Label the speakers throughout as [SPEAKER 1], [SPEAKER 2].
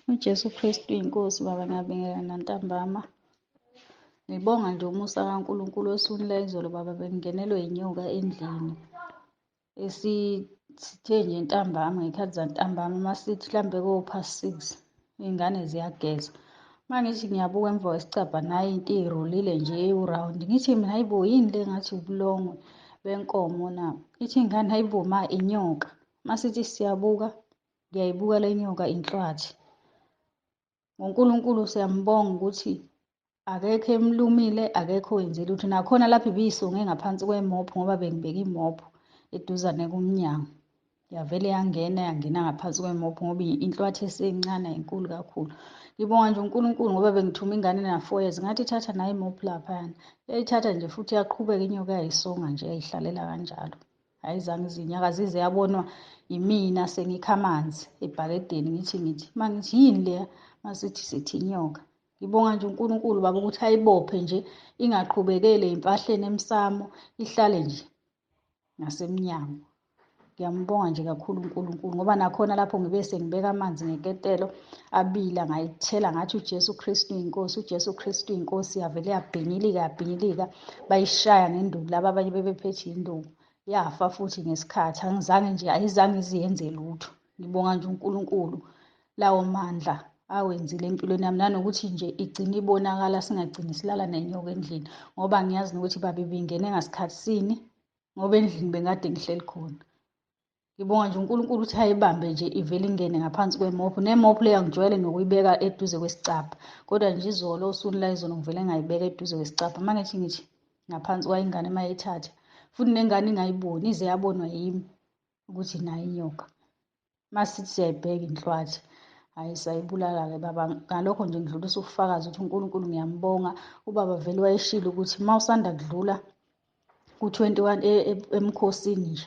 [SPEAKER 1] UJesu Kristu inkosi baba, ngiyabingelela ntambama. Ngibonga nje umusa kaNkulunkulu osukwini lwayizolo baba, bengingenelwe inyoka endlini. Esithe nje ntambama, ngey'khathi zantambama, masithi mhlambe ko-past 6, iy'ngane ziyageza. Uma ngithi ngiyabuka emva kwesicabha, nayi into iy'rolile nje ewu-round. Ngithi mina hhayi bo, yini le ngathi ubulongwe benkomo na? Ithi ingane hhayi bo ma, inyoka. Masithi siyabuka, ngiyayibuka le nyoka inhlwathi. NgoNkulunkulu siyambonga ukuthi akekho emlumile, akekho owenze lutho. Nakhona lapho ibiyisonge ngaphansi kwemophu ngoba bengibeke imophu eduzane komnyango. Yavele yangena, yangena ngaphansi kwemophu ngoba inhlwathi esencane ayinkulu kakhulu. Ngibonga nje uNkulunkulu ngoba bengithume ingane ena-4 years, ngathi thatha nayo imophu laphayana. Yayithatha nje futhi yaqhubeka inyoka yayisonga nje, yayihlalela kanjalo. Ayizange izinyakaze ize yabonwa imina sengikha amanzi ebhakedeni, ngithi uma ngithi yini leya, masithi sithi inyoka. Ngibonga nje uNkulunkulu baba ukuthi ayibophe nje ingaqhubekeli ey'mpahleni emsamo, ihlale nje ngasemnyango. Ngiyambonga nje kakhulu uNkulunkulu ngoba nakhona lapho ngibe sengibeka amanzi ngeketelo abila, ngayithela ngathi uJesu Kristu inkosi, uJesu Kristu inkosi. Yavele yabhinyilika, yabhinyilika, bayishaya ngenduku laba abanye bebephethe induku, yafa futhi ngesikhathi. Angizange nje, ayizange iziyenze lutho. Ngibonga nje uNkulunkulu lawo mandla awenzile empilweni yami, nanokuthi nje igcine ibonakala, singagcini silala nenyoka endlini, ngoba ngiyazi nokuthi babe bingene ngasikhathi sini ngoba endlini bengade ngihleli khona. Ngibonga nje uNkulunkulu ukuthi ayibambe nje ivele ingene ngaphansi kwemophu. Nemophu leyo angijwayele nokuyibeka eduze kwesicabha, kodwa nje izolo, osukwini layizolo, ngivele ngayibeka eduze kwesicabha. Uma ngithi ngaphansi kwayo, ingane mayithatha futhi nengane ingayiboni, ize yabonwa yimi ukuthi nayo inyoka. Masithi siyayibheka inhlwathi, hhayi, sayibulala-ke baba. Ngalokho nje ngidlulisa ubufakazi ukuthi uNkulunkulu ngiyambonga. Ubaba vele wayeshilo ukuthi uma usanda kudlula ku-21 emkhosini nje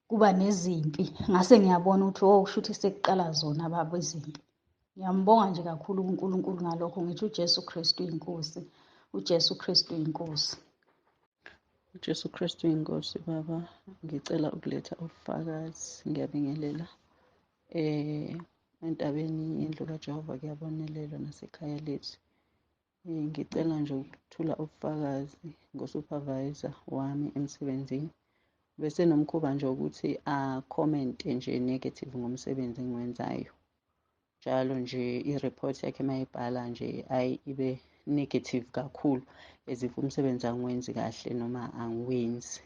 [SPEAKER 1] kuba nezimpi. Ngase ngiyabona ukuthi oh, kusho ukuthi sekuqala zona baba izimpi. Ngiyambonga nje kakhulu uNkulunkulu ngalokho. Ngithi uJesu Kristu inkosi, uJesu Kristu inkosi.
[SPEAKER 2] UJesu Kristu inkosi baba, ngicela ukuletha ubufakazi, ngiyabingelela. Entabeni yendlu kaJehova kuyabonelelwa nasekhaya lethu. Ngicela nje ukuthula ubufakazi ngo-supervisor wami emsebenzini. Bese nomkhuba nje ukuthi a-comment-e nje negative ngomsebenzi engiwenzayo. Njalo nje i-report yakhe mayibhala nje ayi ibe negative kakhulu, as if umsebenzi angiwenzi kahle noma angiwenzi.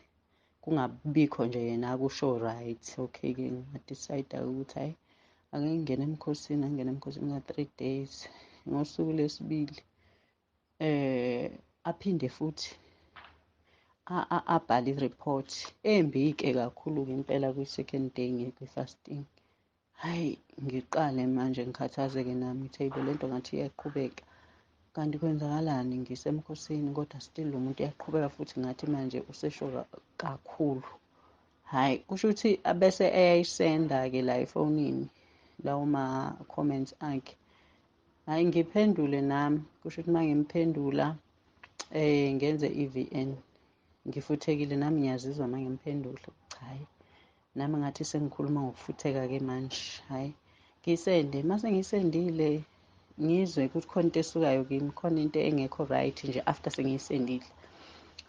[SPEAKER 2] Kungabikho nje yena akusho right. Okay-ke, nga-decide ukuthi hhayi, ake ngingene emkhosini, angene emkhosini ka-3 days. Ngosuku lwesibili aphinde futhi abhale i-report embi-ke kakhulu-ke impela kwi-second day ngikwi-fasting. Hhayi, ngiqale manje ngikhathazeke nami, ngithi hayibo, lento ngathi iyaqhubeka, kanti kwenzakalani? Ngisemkhosini kodwa still lo muntu uyaqhubeka futhi, ngathi manje usesho kakhulu. Hhayi, kusho ukuthi abese eyayisenda-ke la efonini lawo ma-comments akhe. Hhayi, ngiphendule nami, kusho ukuthi uma ngimphendula ngenze i-VN, ngifuthekile nami, ngiyazizwa uma ngimphendula. Cha, hhayi, nami ngathi sengikhuluma ngokufutheka-ke manje. Hhayi, ngisende, mase ngisendile ngizwe ukuthi khona into esukayo kimi, khona into engekho right nje after sengiyisendile.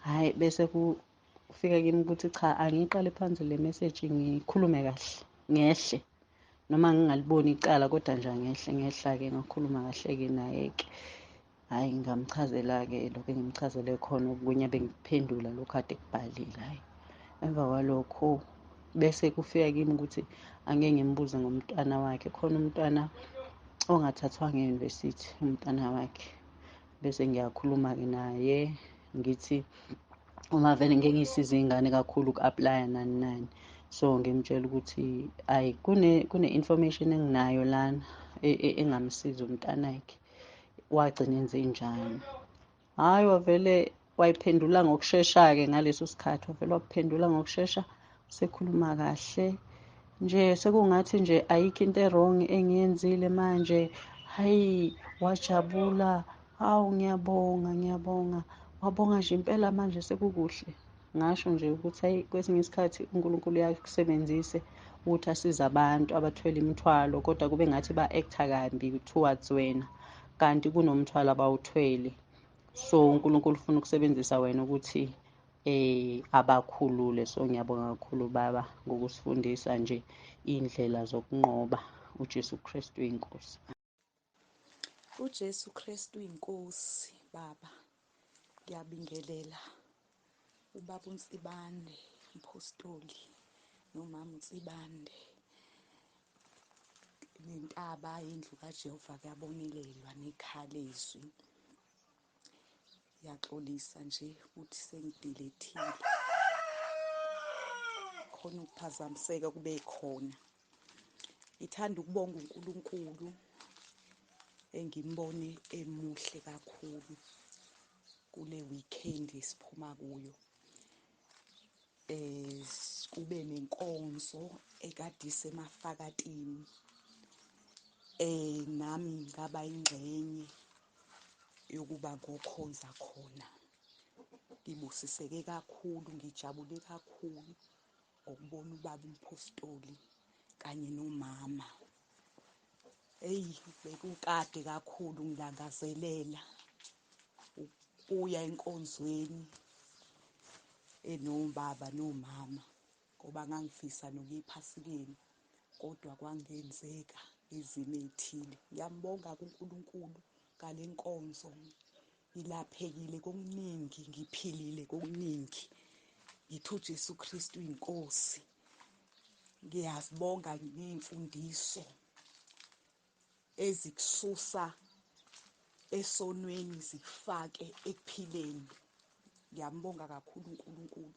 [SPEAKER 2] Hhayi, bese kufika kimi ukuthi cha, angiyiqale phansi le message, ngikhulume kahle, ngehle noma ngingaliboni icala, kodwa nje angehle. Ngehla-ke, ngakhuluma kahle-ke naye-ke. Hhayi, ngamchazela-ke lokho engimchazele khona, okunye bengiphendula lokhu kade kubhalile. Hhayi, emva kwalokho bese kufika kimi ukuthi angeke ngimbuze ngomntwana wakhe, khona umntwana ongathathwanga e-university, umntwana wakhe. Bese ngiyakhuluma-ke naye, ngithi uma vele ngeke ngiyisize ingane kakhulu uku-apply-a nani nani, so ngimtshela ukuthi ayi, kune-information enginayo lana engamsiza umntanakhe, wagcina enze njani. Hhayi, wavele wayiphendula ngokushesha-ke ngaleso sikhathi, wavele waphendula ngokushesha, sekhuluma kahle nje, sekungathi nje ayikho into e-wrong engiyenzile manje. Hayi, wajabula, hawu, ngiyabonga, ngiyabonga, wabonga nje impela manje sekukuhle. Ngasho nje ukuthi hayi, kwesinye isikhathi uNkulunkulu uyakusebenzise ukuthi asize abantu abathwele imithwalo, kodwa kube ngathi ba-act-a kambi towards wena, kanti kunomthwalo abawuthwele. So uNkulunkulu ufuna ukusebenzisa wena ukuthi abakhulule. So ngiyabonga kakhulu baba ngokusifundisa nje indlela zokunqoba. uJesu Kristu inkosi.
[SPEAKER 3] UJesu Kristu inkosi baba. Ngiyabingelela ubaba uNsibande umpostoli nomama uNsibande nentaba yendlu kaJehova kuyabonelelwa nekhalezwi. Ngiyaxolisa nje ukuthi sengidilethile, khona ukuphazamiseka kube khona. Ngithanda ukubonga uNkulunkulu engimbone emuhle kakhulu kule weekend esiphuma kuyo. Kube nenkonzo ekade isemafakatini, nami ngaba ingxenye yokuba ngokhonza khona. Ngibusiseke kakhulu, ngijabule kakhulu ngokubona ubaba umpostoli kanye nomama. Eyi, bekukade kakhulu ngilangazelela ukuya enkonzweni enobaba nomama, ngoba ngangifisa nokuya ephasikeni, kodwa kwangenzeka izimo ey'thile. Ngiyambonga kuNkulunkulu ngale nkonzo, ngilaphekile kokuningi, ngiphilile kokuningi. Ngithi uJesu Kristu inkosi. Ngiyazibonga ngey'mfundiso ezikususa esonweni zikufake ekuphileni. Ngiyambonga kakhulu uNkulunkulu.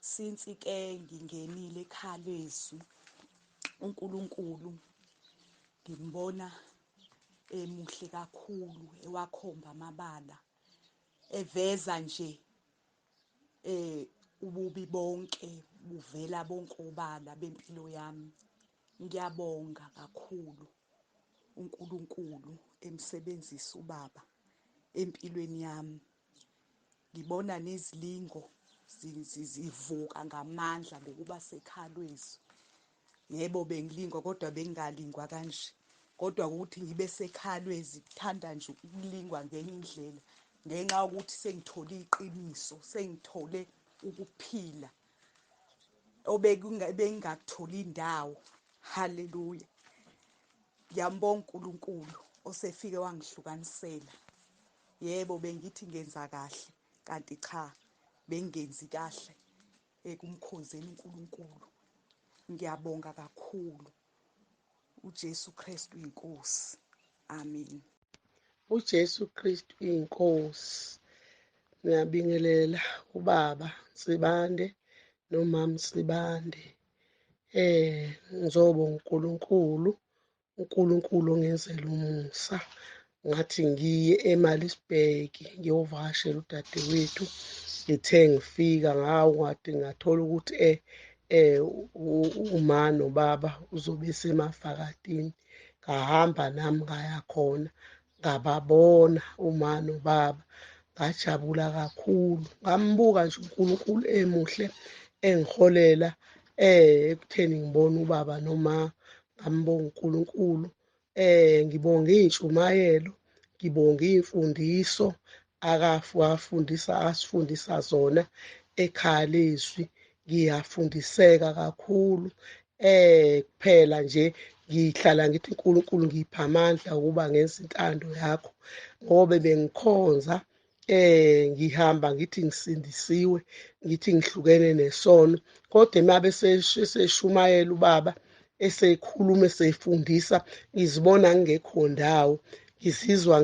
[SPEAKER 3] Since ke ngingenile ekhalezwi uNkulunkulu ngimbona emuhle kakhulu, ewakhomba amabala, eveza nje ububi bonke buvela bonke obala bempilo yami. Ngiyabonga kakhulu uNkulunkulu emsebenzisa ubaba empilweni yami. Ngibona nezilingo zivuka ngamandla ngokuba sekhalwezwi. Yebo, bengilingwa kodwa bengingalingwa kanje, kodwa ukuthi ngibe sekhalwezi kuthanda nje ukulingwa ngenye indlela, ngenxa yokuthi sengithole iqiniso, sengithole ukuphila obekungakutholi indawo. Haleluya. Ngiyambonga uNkulunkulu osefike wangihlukanisela. Yebo, bengithi ngenza kahle, kanti cha, bengingenzi kahle ekumkhonzeni uNkulunkulu. Ngiyabonga kakhulu. uJesu Kristu inkosi. Amen.
[SPEAKER 4] uJesu Kristu inkosi. Ngiyabingelela ubaba Nsibande nomama Nsibande. Ngizobonga uNkulunkulu, uNkulunkulu ongenzela umusa. Ngathi ngiye eMaritzburg ngiyovakashela udadewethu. Ngithe ngifika ngawo ngathi ngathola ukuthi uma nobaba uzobe esemafakatini. Ngahamba nami ngaya khona, ngababona uma nobaba, ngajabula kakhulu. Ngambuka nje uNkulunkulu emuhle engiholela ekutheni ngibone ubaba noma. Ngambonga uNkulunkulu. Ngibonga iy'ntshumayelo, ngibonga iy'mfundiso akafundisa asifundisa zona ekhaya lezwi. Ngiyafundiseka kakhulu. Kuphela nje ngihlala ngithi uNkulunkulu ngipha amandla ukuba ngenze intando yakho, ngoba bengikhonza ngihamba ngithi ngisindisiwe, ngithi ngihlukene nesono, kodwa emabe seshumayela ubaba esekhuluma esefundisa ngizibona ngingekho ndawo. Ngizizwa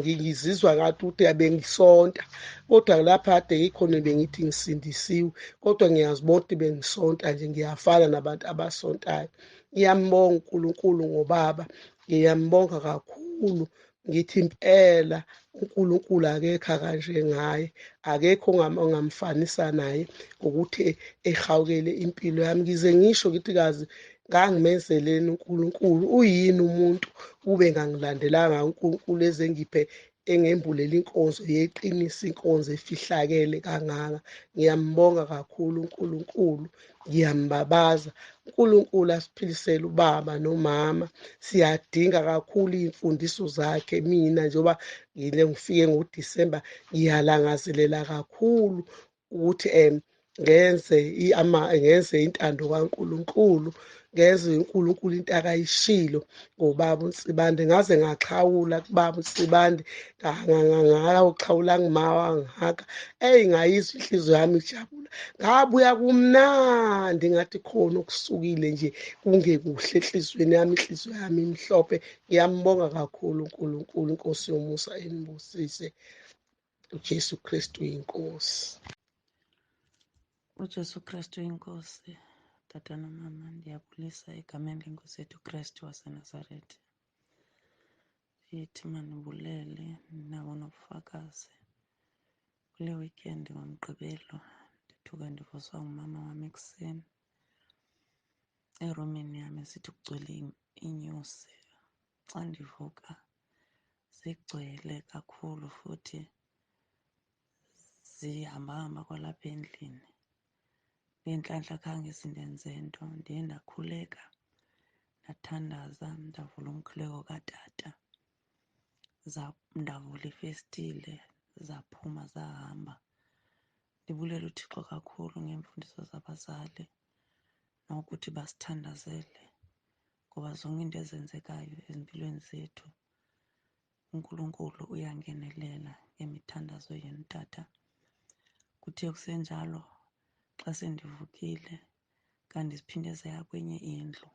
[SPEAKER 4] ngathi ukuthi bengisonta, kodwa lapha kade ngikhona bengithi ngisindisiwe, kodwa ngiyazibona ukuthi bengisonta nje, ngiyafana nabantu abasontayo. Ngiyambonga uNkulunkulu ngobaba, ngiyambonga kakhulu. Ngithi impela uNkulunkulu akekho kanje ngaye, akekho ongamfanisa naye ngokuthi ehawukele impilo yami. Ngize ngisho ngithi kazi ngangimenzeleni uNkulunkulu, uyini umuntu ube ngangilandelanga uNkulunkulu ezengiphe engembulela inkonzo yeqiniso, inkonzo efihlakele kangaka. Ngiyambonga kakhulu uNkulunkulu. Ngiyambabaza uNkulunkulu asiphilisele ubaba nomama. Siyadinga kakhulu iy'mfundiso zakhe. Mina njengoba ngile ngifike ngoDisemba, ngiyalangazelela kakhulu ukuthi ngenze ngenze intando kaNkulunkulu, ngenze uNkulunkulu into akayishilo ngobaba uNsibande. Ngaze ngaxhawula kubaba uNsibande, ngayawuxhawula ngimawa ngihaka, eyi ngayizwa inhliziyo yami ijabula, ngabuya kumnandi ngathi khona okusukile nje kungekuhle enhliziyweni yami, inhliziyo yami imhlophe. Ngiyambonga kakhulu uNkulunkulu, inkosi yomusa enibusise. uJesu Kristu inkosi.
[SPEAKER 5] UJesu Kristu inkosi. Tata nomama, ndiyabulisa egameni lenkosi yethu Kristu waseNazaretha. Ndithi mandibulele nabo nobufakazi. Kule weekend ngoMgqibelo ndithuke ndivuswa ngumama wam ekuseni erumini yam esithi kugcwele iinyosi. Xa ndivuka zigcwele kakhulu futhi zihambahamba kwalapha endlini. Ngenhlanhla khange sindenze nto, ndiye ndakhuleka ndathandaza, ndavula umkhuleko katata, ndavula ifestile zaphuma zahamba. Ndibulela uThixo kakhulu ngeemfundiso zabazali nokuthi basithandazele, ngoba zonke iinto ezenzekayo ezimpilweni zethu uNkulunkulu uyangenelela ngemithandazo yenu tata. Kuthe kusenjalo xa sendivukile kanti ziphinde zaya kwenye indlu.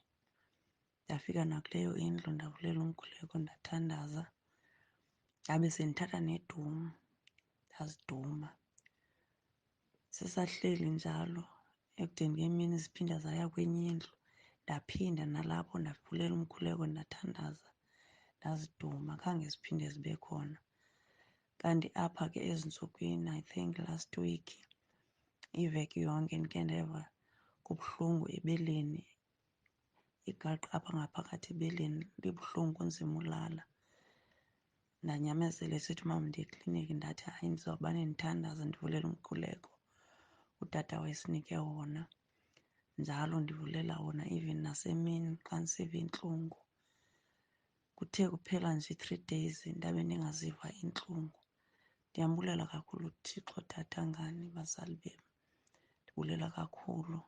[SPEAKER 5] Ndafika nakuleyo indlu ndavulela umkhuleko ndathandaza, ndabe sendithatha nedum ndaziduma. Sisahleli njalo ekudeni kemini ziphinda zaya kwenye indlu, ndaphinda nalapho ndavulela umkhuleko ndathandaza ndaziduma, khange ziphinde zibe khona. Kanti apha ke ezintsukwini, I think last week, iveki yonke ndike ndeva kubuhlungu ebeleni, igaqa apha ngaphakathi ebeleni libuhlungu kunzima ulala. Ndanyamezela esithi umama ndiye ekliniki, ndathi hayi ndizawubane ndithandaza ndivulela umkhuleko utata wayesinike wona. Njalo ndivulela wona even nasemini xa ndisiva iintlungu. Kuthe kuphela nje 3 days ndabe ndingaziva iintlungu. Ndiyambulela kakhulu uThixo tata ngani bazali bem, ndibulela kakhulu.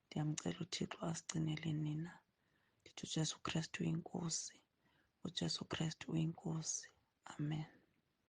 [SPEAKER 5] Ndiyamcela uThixo asigcinele nina. Ndithi uJesu Krestu uyinkosi, uJesu Krestu uyinkosi. Amen.